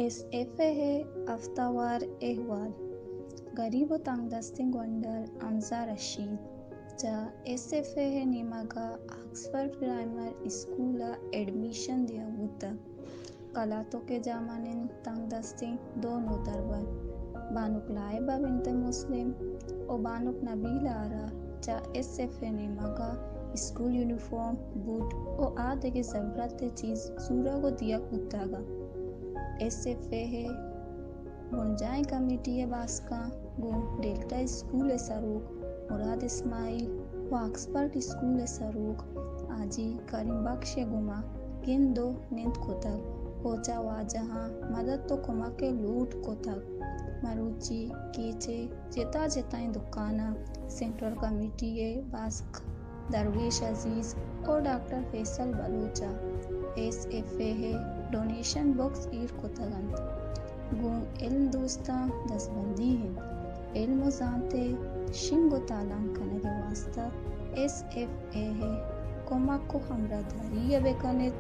S F A ءِ ہفتہ وار احوال۔ گریب ءُ تنگ دستیں گونڈل حمزہ رشید چہ ایس ایف اے ءِ نیمگ ءَ آکسفورڈ گرائمر اسکول ءَ ایڈمیشن دیگ بوتگ۔ کلاتوک ءِ جاہ مانند تنگ دستیں دو نودربر بانک لائبہ بنت مسلم ءُ بانک نبیلہ آرا چہ ایس ایف اے ءِ نیمگ ءَ اسکول یونیفارم، بوٹ ءُ آ دگہ ضرورت ءِ چیز زورگ ءُ دیگ بوتگ اَنت۔ ایس ایف اے ءِ بنجاہیں کمیٹی ءِ باسکاں گوں ڈیلٹا اسکول ءِ سروک مراد اسماعیل ءُ آکسفورڈ اسکول ءِ سروک حاجی کریم بخش ءِ گوما گند ءُ نند کتگ ءُ چہ واجہاں مدد ءُ کمک ءِ لوٹ کتگ۔ مروچی کیچ ءِ جتا جتائیں دکاناں سینٹرل کمیٹی ءِ باسک درویش عزیز ءُ ڈاکٹر فیصل بلوچ ءَ ایس ایف اے ءِ ڈونیشن باکس ایر کتگ اَنت۔ گوں علم دوستاں دزبندی اِنت۔ علم ءُ زانت ءِ شنگ ءُ تالان کنگ ءِ واستہ ایس ایف اے ءِ کمک ءُ ہمراہداری ءَ بہ کن اِت۔